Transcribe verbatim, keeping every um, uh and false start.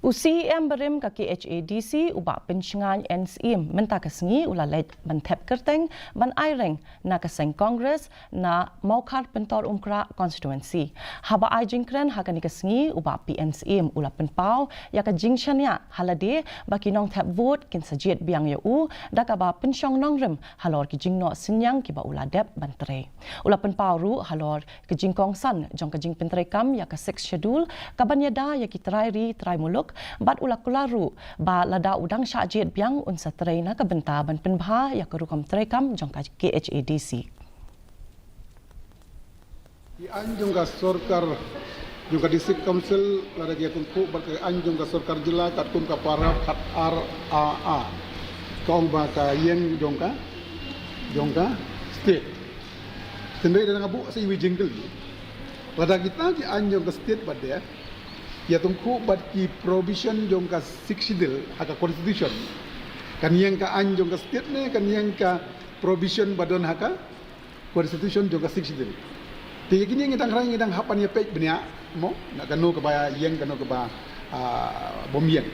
U C E M barim ka K H A D C, u Bah Pynshngaiñ N Syiem, mynta ka sngi u la leit ban thep kyrteng ban aireng na ka seng Congress na Mawkhar Pyntor Umkrah constituency. Haba ai jingkren ha kane ka sngi, u Bah P N Syiem u la pynpaw ïa ka jingshaniah ha lade ba ki nongthep vote kin sa jied biang ïa u da kaba pynshong nongrim halor ki jingnoh synñiang kiba u la dep ban trei. U la pynpaw ruh halor ka jingkongsan jong ka jingpyntreikam ïa ka Sixth Schedule, kaban ïada ïa ki trai ri trai muluk, bad u la kular ruh ba lada u dang shah jied biang un sa trei na ka bynta ban pynbha ïa ka rukom treikam jong ka K H A D C. Ki aiñ jong ka sorkar, jong ka District Council, lada ki ïatyngkhuh bad ka aiñ jong ka sorkar jylla katkum ka para khatar A A, ka ong ba ka ïing jong ka, jong ka state. Hynrei da nga buh sa iwei i jingkylli. Lada kita ki aiñ jong ka state bad de ïatyngkhuh bad ki provision jong ka Sixth Schedule ha ka constitution, kan ïeng ka aiñ jong ka state ne kan ïeng ka provision ba don ha ka constitution jong ka Sixth Schedule? Te ïa kine ngi dang rai, ngi dang hap ban ïa peit bniah mo, na kano kaba ïeng, kano kaba, ah, bym ïeng.